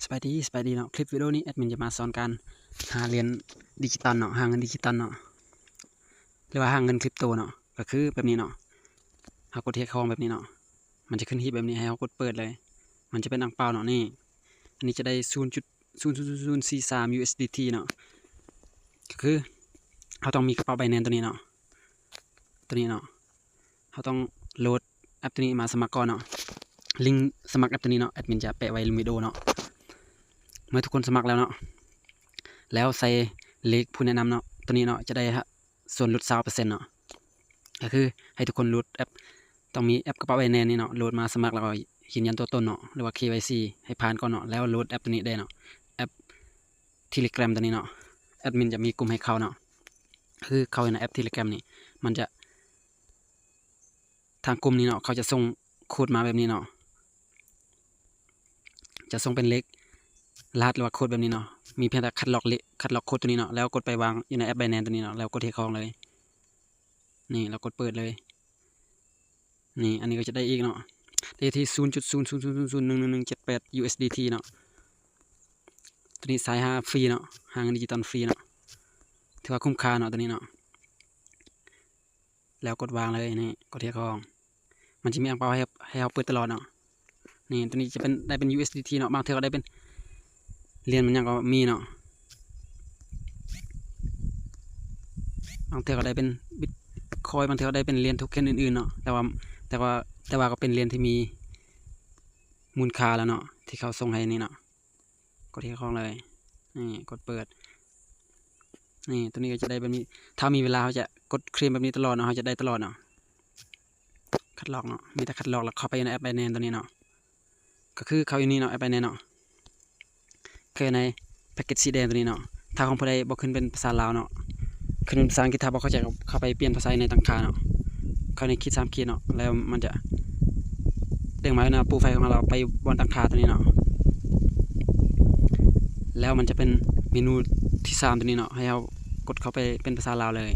ບາຍດີ ສະບາຍດີເນາະ. ຄລິບວິດີໂອນີ້ແອດມິນຈະມາສອນການຫາຫຼຽນດິຈິຕອນເນາະ, ຫາເງິນດິຈິຕອນເນາະ ຫຼືວ່າຫາເງິນຄຣິບໂຕເນາະ. ກໍຄືແບບນີ້ເນາະ, ເຮົາກົດເຮັດຂອງແບບນີ້ເນາະ, ມັນຈະຂຶ້ນຮີບແບບນີ້ ໃຫ້ເຮົາກົດເປີດເລີຍ. ມັນຈະເປັນອັງເປົາເນາະ, ນີ້ ອັນນີ້ຈະໄດ້ສູນຈຸດສູນສູນສູນສີ່ສາມ USDT ເນາະ. ກໍຄືເຮົາຕ້ອງມີກະເປົາ Binance ໂຕນີ້ເນາະ, ໂຕນີ້ເນາະ. ເຮົາຕ້ອງໂຫຼດແອັບໂຕນີ້ມາສະໝັກກ່ອນເນາະ. ລິງສະໝັກແອັບໂຕນີ້ເນາະ ແອດມິນຈະແປະໄວ້ລຸ່ມວິດີໂອເນາະ. ເມື່ອທຸກຄົນສະໝັກແລ້ວເນາະ ແລ້ວໃສ່ເລກຜູ້ແນະນຳເນາະ, ໂຕນີ້ເນາະ ຈະໄດ້ ສ່ວນຫຼຸດຊາວເປີເຊັນເນາະ. ກໍຄືໃຫ້ທຸກຄົນໂຫຼດແອັບ, ຕ້ອງມີແອັບກະເປົາ Binance ນີ້ເນາະ, ໂຫຼດມາສະໝັກ ແລ້ວກໍຢືນຢັນຕົວຕົນເນາະ ຫຼືວ່າ KYC ໃຫ້ຜ່ານກ່ອນເນາະ, ແລ້ວໂຫຼດແອັບໂຕນີ້ໄດ້ເນາະ, ແອັບ Telegram ໂຕນີ້ເນາະ. ແອດມິນຈະມີກຸ່ມໃຫ້ເຂົ້າເນາະ, ຄືເຂົ້າໃນແອັບ Telegram ນີ້ ມັນຈະ ທາງກຸ່ມນີ້ເນາະ ເຂົາຈະສົ່ງໂຄດມາແບບນີ້ເນາະ, ຈະສົ່ງເປັນເລກລະຫັດ ຫຼືວ່າໂຄດແບບນີ້ເນາະ. ມີພຽງແຕ່ຄັດລອກເລກ ຄັດລອກໂຄດໂຕນີ້ເນາະ, ແລ້ວກົດໄປວາງຢູ່ໃນແອັບ Binance ໂຕນີ້ເນາະ, ແລ້ວກົດເຮັດຂອງເລີຍ. ນີ້ ແລ້ວກົດເປີດເລີຍ. ນີ້ ອັນນີ້ກໍຈະໄດ້ອີກເນາະ, ໄດ້ທີ່ສູນຈຸດສູນສູນສູນໜຶ່ງໜຶ່ງເຈັດແປດ USDT ເນາະ. ໂຕນີ້ສາຍຫາຟຣີເນາະ, ຫາເງິນດິຈິຕອນຟຣີເນາະ, ຖືວ່າຄຸ້ມຄ່າເນາະ ໂຕນີ້ເນາະ. ແລ້ວກົດວາງເລີຍ. ນີ້ ກົດເຮັດຂອງ, ມັນຈະມີອັງເປົາໃຫ້ ໃຫ້ເຮົາເປີດຕະຫຼອດເນາະ. ນີ້ ໂຕນີ້ຈະເປັນ ໄດ້ເປັນ USDT ເນາະ, ບາງເທື່ອກໍໄດ້ເປັນຫຼຽນ ມັນຫຍັງກໍມີເນາະ, ບາງເທື່ອກໍໄດ້ເປັນ Bitcoin, ບາງເທື່ອກໍໄດ້ເປັນຫຼຽນໂທເຄັນອື່ນໆເນາະ. ແຕ່ວ່າ ແຕ່ວ່າ ແຕ່ວ່າກໍເປັນຫຼຽນທີ່ມີມູນຄ່າແລ້ວເນາະ ທີ່ເຂົາສົ່ງໃຫ້ນີ້ເນາະ. ກົດເຮັດຂອງເລີຍ. ນີ້ ກົດເປີດ. ນີ້ ໂຕນີ້ກໍຈະໄດ້ແບບນີ້, ຖ້າມີເວລາເຮົາຈະກົດເຄລມແບບນີ້ຕະຫຼອດເນາະ, ເຮົາຈະໄດ້ຕະຫຼອດເນາະ. ຄັດລອກເນາະ, ມີແຕ່ຄັດລອກ ແລ້ວເຂົ້າໄປຢູ່ໃນແອັບ Binance ໂຕນີ້ເນາະ, ກໍຄືເຂົ້າຢູ່ນີ້ເນາະ, ແອັບ Binance ເນາະ. ຄືໃນແພັກເກັດສີແດງໂຕນີ້ເນາະ, ຖ້າຂອງຜູ້ໃດບໍ່ຂຶ້ນເປັນພາສາລາວເນາະ, ຂຶ້ນເປັນພາສາອັງກິດ, ຖ້າບໍ່ເຂົ້າໃຈ ເຂົ້າໄປປ່ຽນພາສາໃນຕັ້ງຄ່າເນາະ, ເຂົ້າໃນຂີດສາມຂີດເນາະ, ແລ້ວມັນຈະເດ້ງມາໃນໂປຣໄຟຂອງເຮົາ, ເຮົາໄປບ່ອນຕັ້ງຄ່າໂຕນີ້ເນາະ, ແລ້ວມັນຈະເປັນເມນູທີສາມໂຕນີ້ເນາະ, ໃຫ້ເຮົາກົດເຂົ້າໄປເປັນພາສາລາວເລີຍ,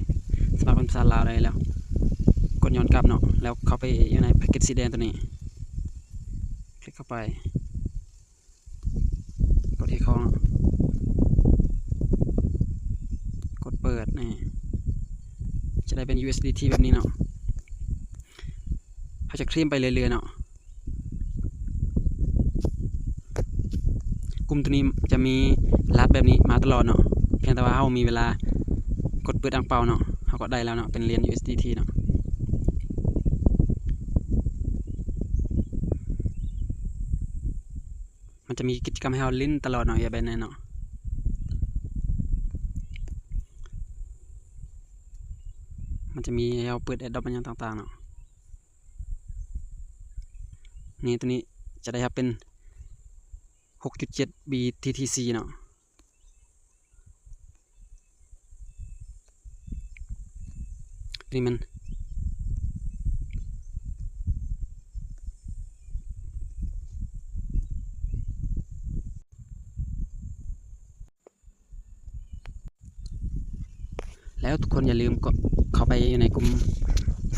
ສະໝັກເປັນພາສາລາວເລີຍ, ແລ້ວກົດຍ້ອນກັບເນາະ, ແລ້ວເຂົ້າໄປຢູ່ໃນແພັກເກັດສີແດງໂຕນີ້, ຄລິກເຂົ້າໄປ. ກົດເຮັດຂອງເນາະ, ກົດເປີດ. ນີ້ ຈະໄດ້ເປັນ USDT ແບບນີ້ເນາະ, ເຮົາຈະເຄລມໄປເລື້ອຍໆເນາະ. ກຸ່ມໂຕນີ້ຈະມີລະຫັດແບບນີ້ມາຕະຫຼອດເນາະ, ພຽງແຕ່ວ່າເຮົາມີເວລາກົດເປີດອັງເປົາເນາະ, ເຮົາກໍໄດ້ແລ້ວເນາະ, ເປັນຫຼຽນ USDT ເນາະ. ມັນຈະມີກິດຈະກຳໃຫ້ເຮົາຫຼິ້ນຕະຫຼອດເນາະ, ແບບນັ້ນເນາະ, ມັນຈະມີໃຫ້ເຮົາເປີດ Airdrop ຫຍັງຕ່າງໆເນາະ. ນີ້ ໂຕນີ້ຈະໄດ້ຮັບເປັນ ຫົກຈຸດເຈັດ ບີ ທີ ທີ ຊີ ເນາະ. ນີ້ມັນ ແລ້ວທຸກຄົນຢ່າລືມເຂົ້າໄປຢູ່ໃນກຸ່ມ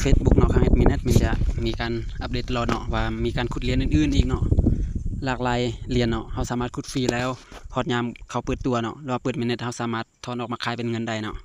Facebook ເນາະ ຂອງແອັດມິນ, ແອັດມິນຈະມີການອັບເດດຕະຫຼອດເນາະ ວ່າມີການຂຸດຫຼຽນອື່ນໆອີກເນາະ, ຫຼາກຫຼາຍຫຼຽນເນາະ, ເຮົາສາມາດຂຸດຟຣີ ແລ້ວຮອດຍາມເຂົາເປີດຕົວເນາະ ຫຼືວ່າເປີດເມນເນັດ ເຮົາສາມາດຖອນອອກມາຂາຍເປັນເງິນໄດ້ເນາະ.